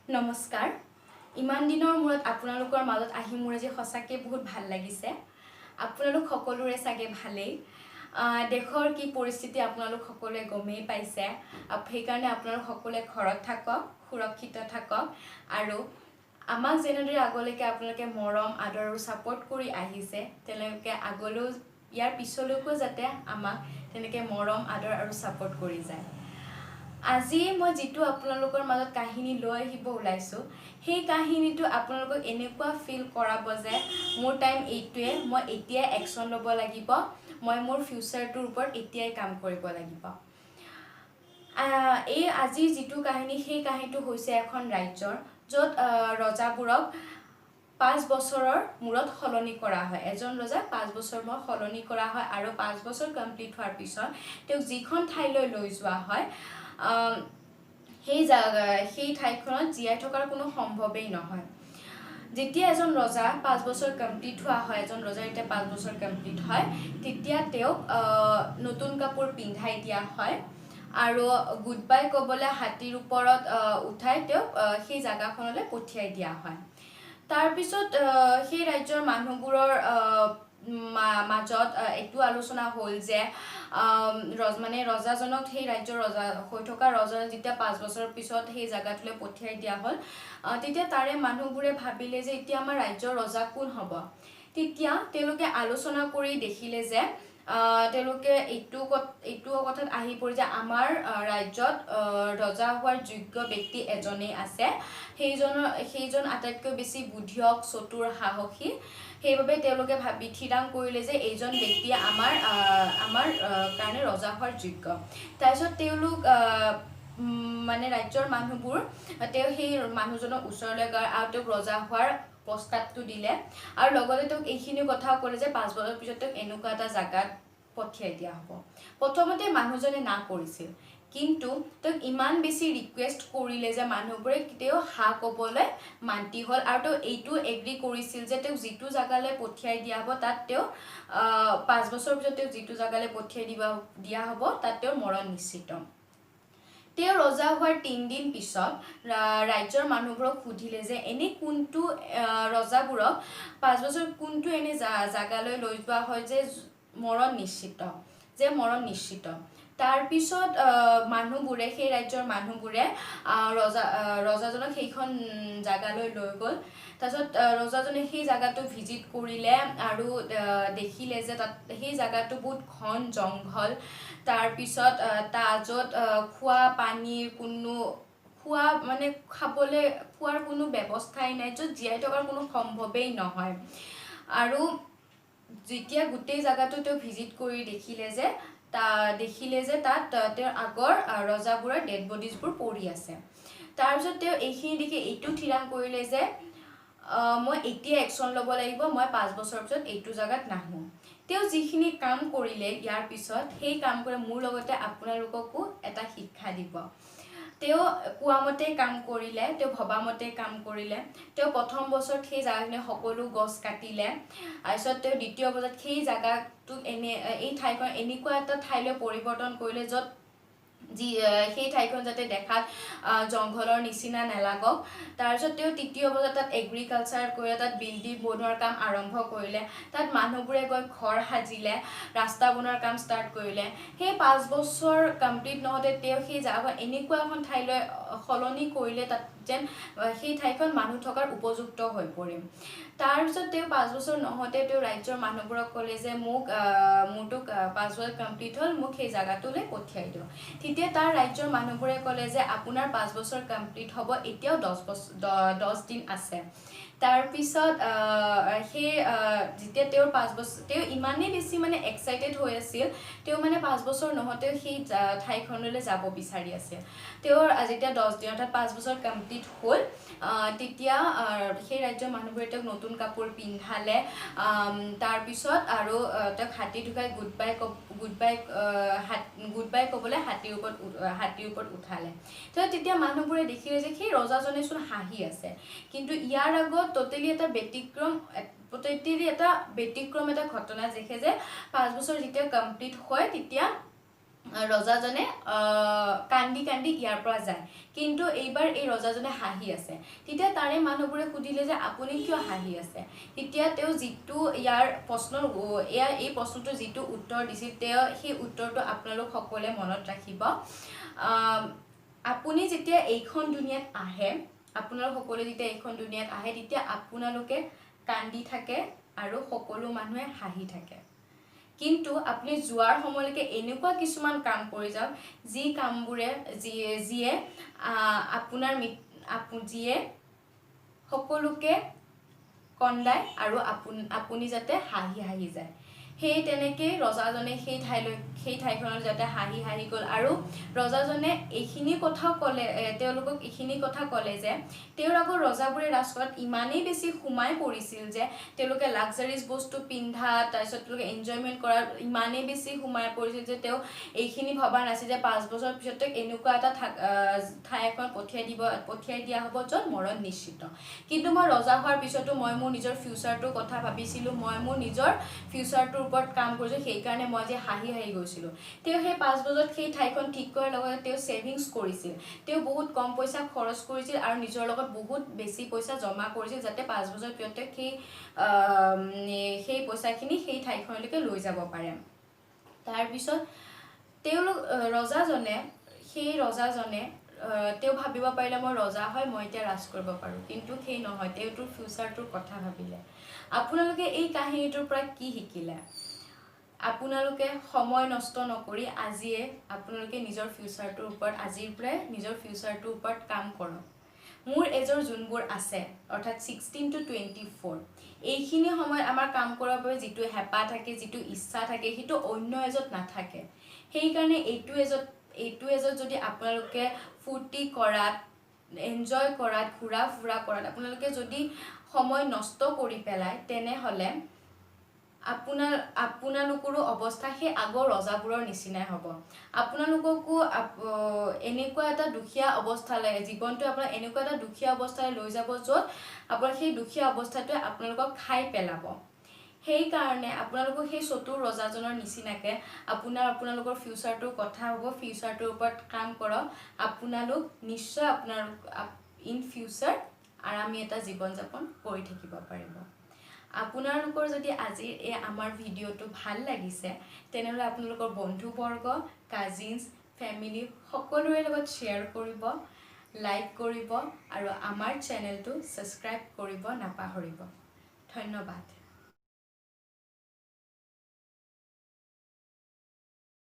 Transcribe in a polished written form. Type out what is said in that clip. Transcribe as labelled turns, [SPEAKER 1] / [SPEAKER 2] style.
[SPEAKER 1] নমস্কাৰ। ইমান দিনৰ মূৰত আপোনালোকৰ মাজত আহি মোৰ আজি সঁচাকৈ বহুত ভাল লাগিছে। আপোনালোক সকলোৰে চাগে ভালেই। দেশৰ কি পৰিস্থিতি আপোনালোক সকলোৱে গমেই পাইছে। সেইকাৰণে আপোনালোক সকলোৱে ঘৰত থাকক, সুৰক্ষিত থাকক আৰু আমাক যেনেদৰে আগলৈকে আপোনালোকে মৰম, আদৰ আৰু ছাপোৰ্ট কৰি আহিছে, তেনেকৈ আগলৈও, ইয়াৰ পিছলৈকো যাতে আমাক তেনেকৈ মৰম, আদৰ আৰু ছাপোৰ্ট কৰি যায়। আজি মই যিটো আপোনালোকৰ মাজত কাহিনী লৈ আহিব ওলাইছোঁ, সেই কাহিনীটো আপোনালোকক এনেকুৱা ফিল কৰাব যে মোৰ টাইম এইটোৱে, মই এতিয়াই একশ্যন ল'ব লাগিব, মই মোৰ ফিউচাৰটোৰ ওপৰত এতিয়াই কাম কৰিব লাগিব। এই আজিৰ যিটো কাহিনী, সেই কাহিনীটো হৈছে এখন ৰাজ্যৰ, য'ত ৰজাবোৰক 5 বছৰৰ মূৰত সলনি কৰা হয়। এজন ৰজাক 5 বছৰ মূৰত সলনি কৰা হয় আৰু 5 বছৰ কমপ্লিট হোৱাৰ পিছত তেওঁক যিখন ঠাইলৈ লৈ যোৱা হয়, সেই ঠাইখনত জীয়াই থকাৰ কোনো সম্ভৱেই নহয়। যেতিয়া এজন ৰজা 5 বছৰ কমপ্লিট হোৱা হয়, এজন ৰজাৰ যেতিয়া 5 বছৰ কমপ্লিট হয়, তেতিয়া তেওঁক নতুন কাপোৰ পিন্ধাই দিয়া হয় আৰু গুড বাই ক'বলৈ হাতীৰ ওপৰত উঠাই তেওঁক সেই জাগাখনলৈ পঠিয়াই দিয়া হয়। তাৰপিছত সেই ৰাজ্যৰ মানুহবোৰৰ মাজত এইটো আলোচনা হ'ল যে মানে ৰজাজনক, সেই ৰাজ্যৰ ৰজা হৈ থকা ৰজাজনক যেতিয়া 5 বছৰৰ পিছত সেই জাগাটোলৈ পঠিয়াই দিয়া হ'ল, তেতিয়া তাৰে মানুহবোৰে ভাবিলে যে এতিয়া আমাৰ ৰাজ্যৰ ৰজা কোন হ'ব? তেতিয়া তেওঁলোকে আলোচনা কৰি দেখিলে যে তেওঁলোকে এইটো কথাত আহি পৰি যে আমাৰ ৰাজ্যত ৰজা হোৱাৰ যোগ্য ব্যক্তি এজনেই আছে। সেইজন আটাইতকৈ বেছি বুদ্ধিয়ক, চতুৰ, সাহসী। সেইবাবে তেওঁলোকে ভাবি থিৰাং কৰিলে যে এইজন ব্যক্তিয়ে আমাৰ কাৰণে ৰজা হোৱাৰ যোগ্য। তাৰপিছত তেওঁলোক মানে ৰাজ্যৰ মানুহবোৰ তেওঁ সেই মানুহজনৰ ওচৰলৈ গৈ আৰু তেওঁক ৰজা হোৱাৰ প্ৰস্তাৱটো দিলে আৰু লগতে তেওঁক এইখিনি কথাও ক'লে যে 5 বছৰৰ পিছত তেওঁক এনেকুৱা এটা জাগাত পঠিয়াই দিয়া হ'ব। প্ৰথমতে মানুহজনে না কৰিছিল, কিন্তু তেওঁক ইমান বেছি ৰিকুৱেষ্ট কৰিলে যে মানুহবোৰে, তেওঁ হা ক'বলৈ মান্তি হ'ল আৰু তেওঁ এইটো এগ্ৰি কৰিছিল যে তেওঁক যিটো জাগালৈ পঠিয়াই দিয়া হ'ব, তাত তেওঁ 5 বছৰৰ পিছত তেওঁক যিটো জাগালৈ পঠিয়াই দিয়া হ'ব, তাত তেওঁৰ মৰণ নিশ্চিত। তেওঁ ৰজা হোৱাৰ 3 দিন পিছত ৰাজ্যৰ মানুহবোৰক সুধিলে যে এনে কোনটো ৰজাবোৰক 5 বছৰ কোনটো এনে জাগালৈ লৈ যোৱা হয় যে মৰণ নিশ্চিত, যে মৰণ নিশ্চিত? তাৰপিছত মানুহবোৰে, সেই ৰাজ্যৰ মানুহবোৰে ৰজাজনক সেইখন জাগালৈ লৈ গ'ল। তাৰপিছত ৰজাজনে সেই জাগাটো ভিজিট কৰিলে আৰু দেখিলে যে তাত সেই জাগাটো বহুত ঘন জংঘল। তাৰপিছত তাত য'ত খোৱা পানীৰ কোনো, খোৱা মানে খাবলৈ খোৱাৰ কোনো ব্যৱস্থাই নাই, য'ত জীয়াই থকাৰ কোনো সম্ভৱেই নহয়। আৰু যেতিয়া গোটেই জাগাটো তেওঁ ভিজিট কৰি দেখিলে যে তাত তেওঁৰ আগৰ ৰজাবোৰৰ ডেড বডিজবোৰ পৰি আছে। তাৰপিছত তেওঁ এইখিনি দেখি এইটো থিৰাং কৰিলে যে মই এতিয়া একশ্যন ল'ব লাগিব, মই 5 বছৰৰ পিছত এইটো জাগাত নাহোঁ। তেওঁ যিখিনি কাম কৰিলে ইয়াৰ পিছত, সেই কাম কৰি মোৰ লগতে আপোনালোককো এটা শিক্ষা দিব। তেওঁ কোৱা মতে কাম কৰিলে, তেওঁ ভবা মতে কাম কৰিলে। তেওঁ প্ৰথম বছৰত সেই জেগাখিনি সকলো গছ কাটিলে। তাৰপিছত তেওঁ দ্বিতীয় বছৰত সেই জেগাটোক এনে এই ঠাইখন এনেকুৱা এটা ঠাইলৈ পৰিৱৰ্তন কৰিলে য'ত সেই ঠাইখন যাতে দেখাত জংঘলৰ নিচিনা নালাগক। তাৰপিছত তেওঁ তৃতীয় বছৰত তাত এগ্ৰিকালচাৰ কৰিলে, তাত বিল্ডিং বনোৱাৰ কাম আৰম্ভ কৰিলে, তাত মানুহবোৰে গৈ ঘৰ সাজিলে, ৰাস্তা বনোৱাৰ কাম ষ্টাৰ্ট কৰিলে। সেই 5 বছৰ কমপ্লিট নহওঁতে তেওঁ সেই জেগাখন এনেকুৱা এখন ঠাইলৈ সলনি কৰিলে, তাত যেন সেই ঠাইখন মানুহ থকাৰ উপযুক্ত হৈ পৰিল। তাৰপিছত তেওঁ 5 বছৰ নহওঁতে তেওঁ ৰাজ্যৰ মানুহবোৰক ক'লে যে মোৰতো 5 বছৰ কমপ্লিট হ'ল, মোক সেই জেগাটোলৈ পঠিয়াই দিয়ক। তেতিয়া তাৰ ৰাজ্যৰ মানুহবোৰে ক'লে যে আপোনাৰ 5 বছৰ কমপ্লিট হ'ব এতিয়াও 10 বছৰ 10 দিন আছে। তাৰপিছত সেই যেতিয়া তেওঁৰ 5 বছৰ, তেওঁ ইমানেই বেছি মানে এক্সাইটেড হৈ আছিল, তেওঁ মানে 5 বছৰ নহওঁতেও সেই ঠাইখনলৈ যাব বিচাৰি আছিল। তেওঁৰ যেতিয়া 10 দিন, অৰ্থাৎ 5 বছৰ কমপ্লিট হ'ল, তেতিয়া সেই ৰাজ্যৰ মানুহবোৰে তেওঁক নতুন কাপোৰ পিন্ধালে। তাৰপিছত আৰু তেওঁক হাতী ঢুকাই গুড বাই ক'বলৈ হাতীৰ ওপৰত উঠালে। তো তেতিয়া মানুহবোৰে দেখিলে যে সেই ৰজাজনে চোন হাঁহি আছে। কিন্তু ইয়াৰ আগত ট'টেলি এটা ব্যতিক্ৰম এটা ঘটনা দেখে যে 5 বছৰ যেতিয়া কমপ্লিট হয়, তেতিয়া ৰজাজনে কান্দি কান্দি ইয়াৰ পৰা যায়। কিন্তু এইবাৰ এই ৰজাজনে হাঁহি আছে। তেতিয়া তাৰে মানুহবোৰে সুধিলে যে আপুনি কিয় হাঁহি আছে? তেতিয়া তেওঁ যিটো ইয়াৰ প্ৰশ্নৰ ইয়াৰ এই প্ৰশ্নটোৰ যিটো উত্তৰ দিছিল, তেওঁ সেই উত্তৰটো আপোনালোক সকলোৱে মনত ৰাখিব। আপুনি যেতিয়া এইখন দুনিয়াত আহে, আপোনালোক সকলোৱে যেতিয়া এইখন দুনিয়াত আহে, তেতিয়া আপোনালোকে কান্দি থাকে আৰু সকলো মানুহে হাঁহি থাকে। কিন্তু আপুনি যোৱাৰ সময়লৈকে এনেকুৱা কিছুমান কাম কৰি যাওক যি কামবোৰে যিয়ে আপোনাৰ যিয়ে সকলোকে কন্দায় আৰু আপুনি যাতে হাঁহি হাঁহি যায়। সেই তেনেকেই ৰজাজনে সেই ঠাইখনত যাতে হাঁহি হাঁহি গ'ল। আৰু ৰজাজনে এইখিনি কথাও ক'লে, তেওঁলোকক এইখিনি কথা ক'লে যে তেওঁৰ আগৰ ৰজাবোৰে ৰাজকোষত ইমানেই বেছি সোমাই পৰিছিল যে তেওঁলোকে লাক্সাৰিজ বস্তু পিন্ধা, তাৰপিছত তেওঁলোকে এনজয়মেণ্ট কৰা ইমানেই বেছি সোমাই পৰিছিল যে তেওঁ এইখিনি ভবা নাছিল যে 5 বছৰৰ পিছত তেওঁক এনেকুৱা এটা ঠাই এখন পঠিয়াই দিয়া হ'ব য'ত মৰণ নিশ্চিত। কিন্তু মই ৰজা হোৱাৰ পিছতো মই মোৰ নিজৰ ফিউচাৰটোৰ কথা ভাবিছিলোঁ, মই মোৰ নিজৰ ফিউচাৰটোৰ ওপৰত কাম কৰিছোঁ, সেইকাৰণে মই যে হাঁহি হাঁহি গৈছিলোঁ। তেওঁ সেই 5 বছৰত সেই ঠাইখন ঠিক কৰাৰ লগতে তেওঁ ছেভিংছ কৰিছিল, তেওঁ বহুত কম পইচা খৰচ কৰিছিল আৰু নিজৰ লগত বহুত বেছি পইচা জমা কৰিছিল যাতে 5 বছৰ পিছত তেওঁ সেই পইচাখিনি সেই ঠাইখনলৈকে লৈ যাব পাৰে। তাৰপিছত তেওঁলোক ৰজাজনে সেই ৰজাজনে তেওঁ ভাবিব পাৰিলে মই ৰজা হয়, মই এতিয়া ৰাজ কৰিব পাৰোঁ, কিন্তু সেই নহয়, তেওঁটোৰ ফিউচাৰটোৰ কথা ভাবিলে। আপোনালোকে এই কাহিনীটোৰ পৰা কি শিকিলে? আপোনালোকে সময় নষ্ট নকৰি আজিয়ে আপোনালোকে নিজৰ ফিউচাৰটোৰ ওপৰত, আজিৰ পৰাই নিজৰ ফিউচাৰটোৰ ওপৰত কাম কৰক। মোৰ এজৰ যোনবোৰ আছে, অৰ্থাৎ 16 to 24, এইখিনি সময়ত আমাৰ কাম কৰাৰ বাবে যিটো হেঁপাহ থাকে, যিটো ইচ্ছা থাকে, সেইটো অন্য এজত নাথাকে। সেইকাৰণে এইটো এজত যদি আপোনালোকে ফূৰ্তি কৰাত, এনজয় কৰাত, ঘূৰা ফুৰা কৰাত আপোনালোকে যদি সময় নষ্ট কৰি পেলায়, তেনেহ'লে আপোনালোকৰো অৱস্থা সেই আগৰ ৰজাবোৰৰ নিচিনাই হ'ব। আপোনালোককো এনেকুৱা এটা দুখীয়া অৱস্থালৈ, জীৱনটোৱে আপোনাক এনেকুৱা এটা দুখীয়া অৱস্থালৈ লৈ যাব য'ত আপোনাৰ সেই দুখীয়া অৱস্থাটোৱে আপোনালোকক খাই পেলাব। সেইকাৰণে আপোনালোকো সেই চতুৰ ৰজাজনৰ নিচিনাকে আপোনালোকৰ ফিউচাৰটোৰ কথা হ'ব, ফিউচাৰটোৰ ওপৰত কাম কৰক। আপোনালোক নিশ্চয় ইন ফিউচাৰ আৰামী এটা জীৱন যাপন কৰি থাকিব পাৰিব। আপোনালোকৰ যদি আজিৰ এই আমাৰ ভিডিঅ'টো ভাল লাগিছে, তেনেহ'লে আপোনালোকৰ বন্ধুবৰ্গ, কাজিনছ, ফেমিলি সকলোৰে লগত শ্বেয়াৰ কৰিব, লাইক কৰিব আৰু আমাৰ চেনেলটো ছাবস্ক্ৰাইব কৰিব নাপাহৰিব। ধন্যবাদ।